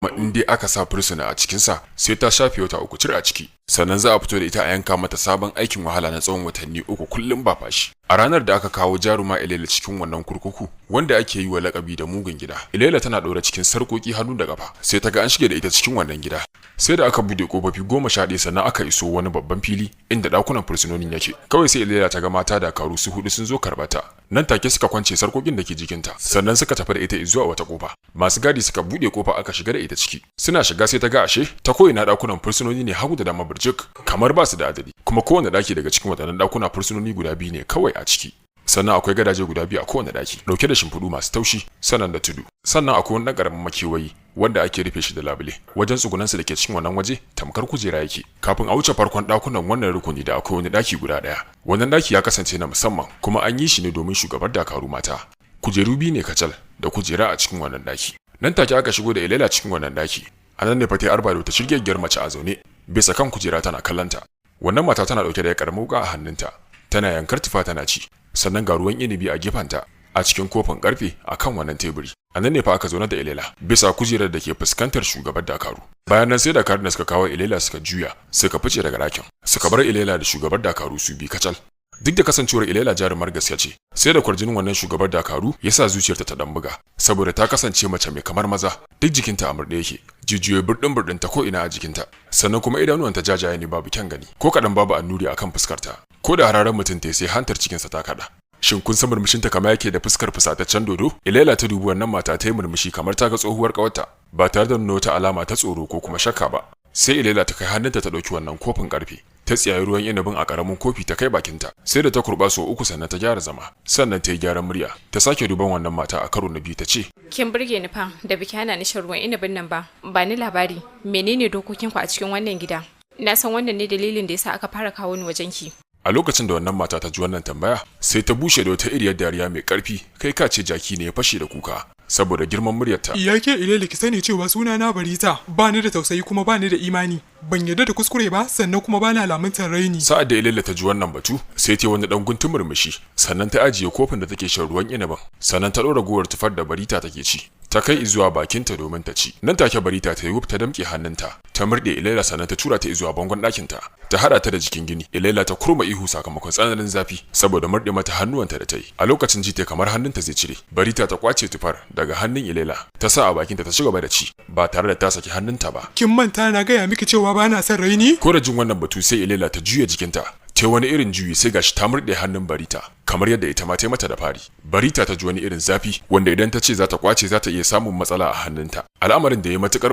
Kuma in dai aka sa fursuna a cikinsa, sai ta shafe wata 3 cir a ciki, sannan za a fito da ita a yanka mata sabon aikin wahala na tsawon watanni 3 kullum ba fashi. A ranar da aka kawo jaruma Ilela cikin wannan kurkuku wanda ake yi wa lakabi da mugun gida, Ilela tana ɗaure cikin sarƙoƙi hannu da ƙafa, sai ta ga an shige da ita cikin wannan gida. Sai da aka buɗe ƙofofi 11, sannan aka iso wani babban fili inda ɗakunan fursunonin yake. Kawai sai Ilela ta ga mata dakaru su hudu sun zo karɓata. Nan take suka kwance sarƙoƙin da ke jikinta, sannan suka tafi da ita zuwa wata ƙofa. Masu gadi suka buɗe ƙofa, aka shiga da ita ciki. Suna shiga sai ta ga ashe ta ko'ina ɗakunan fursunoni ne, hagu da dama birjik, kamar ba su da adadi. Kuma kowane ɗaki daga cikin waɗannan ɗakuna, fursunoni guda biyu ne kawai a ciki. Sannan akwai gadaje guda biyu a kowane ɗaki, ɗauke da shimfiɗu masu taushi sannan da tudu. Sannan akwai wani ɗan ƙaramin makewayi wanda ake rufe shi da labule. Wajen tsugunansa da ke cikin wannan waje tamkar kujera yake. Kafin a wuce farkon ɗakunan wannan rukuni da akwai wani ɗaki guda ɗaya. Wannan ɗaki ya kasance na musamman, kuma an yi shi ne domin shugabar dakaru mata. Kujeru biyu ne kacal da kujera a cikin wannan ɗaki. Nan take aka shigo da Ilela cikin wannan ɗaki. A nan ne fa ta arba da wata shirgegiyar mace a zaune bisa kan kujera tana kallonta. Wannan mata tana ɗauke da ƙaramin wuƙa a hannunta, tana yankar tufa tana ci. Sannan ga ruwan inibi a gefenta a cikin kofin karfe a kan wannan teburi. A nan ne fa aka zauna da Ilela bisa kujerar da ke fuskantar shugaban dakaru. Bayan nan sai dakarun da suka kawo Ilela suka juya suka fice daga ɗakin, suka bar Ilela da shugabar dakaru su bi kacal. Duk da kasancewar Ilela jarumar gaske ce, sai da kwarjinin wannan shugabar dakaru ya sa zuciyarta ta dan buga, saboda ta kasance mace mai kamar maza. Duk jikinta a murɗe yake, jijiyoyi burɗin burɗin ta ko ina a jikinta, sannan kuma idanuwanta jajaye ne, babu kyan gani ko kaɗan, babu annuri akan fuskarta. Ko da hararen mutum ta, sai hantar cikinsa ta kaɗa. Shin kun san murmushinta kamar yake da fuskar fusataccen dodo? Ilela ta dubi wannan mata, ta yi murmushi kamar ta ga tsohuwar ƙawarta, ba tare da nuna wata alama ta tsoro ko kuma shakka ba. Sai Ilela ta kai hannunta ta ɗauki wannan kofin ƙarfe, ta tsiyayi ruwan inabin a ƙaramin kofi ta kai bakinta. Sai da ta kurɓa sau uku sannan ta gyara zama, sannan ta yi gyaran murya, ta sake duban wannan mata a karo na biyu, ta ce: Kin burge ni fa da biki hana ni shan ruwan inabin nan ba. Ba ni labari, menene dokokinku a cikin wannan gida? Na san wannan ne dalilin da yasa aka fara kawo ni wajenki. A lokacin da wannan mata ta ji wannan tambaya, sai ta bushe da wata iriyar dariya mai ƙarfi, kai ka ce jaki ne ya fashe da kuka saboda girman muryarta. Ya ke Ilele, ki sani cewa suna na Barita, ba ni da tausayi kuma ba ni da imani. Ban yarda da kuskure ba, sannan kuma ba na lamuntar raini. Sa'ad da Ilele ta ji wannan batu, sai ta yi wani dan guntun murmushi, sannan ta ajiye kofin da take shan ruwan inabin, sannan ta ɗora ragowar tufar da Barita take ci, ta kai zuwa bakinta domin ta ci. Nan take Barita ta yi wuf ta damƙe hannunta, ta murɗe Ilela, sannan ta tura ta zuwa bangon ɗakinta, ta haɗa ta da jikin gini. Ilela ta kurma ihu sakamakon tsananin zafi saboda murɗe mata hannuwanta da ta yi. A lokacin ji ta kamar hannunta zai cire. Barita ta kwace tufar daga hannun Ilela, ta sa a bakinta, ta ci gaba da ci ba tare da ta saki hannunta ba. Kin manta na gaya miki cewa ba na son raini? Ko da jin wannan batu, sai Ilela ta juya jikinta, ta wani irin juyi, sai gashi ta murɗe hannun Barita kamar yadda ita ma ta mata da fari. Barita ta ji wani irin zafi wanda idan ta ce za ta kwace, za ta iya samun matsala a hannunta, al'amarin da ya matukar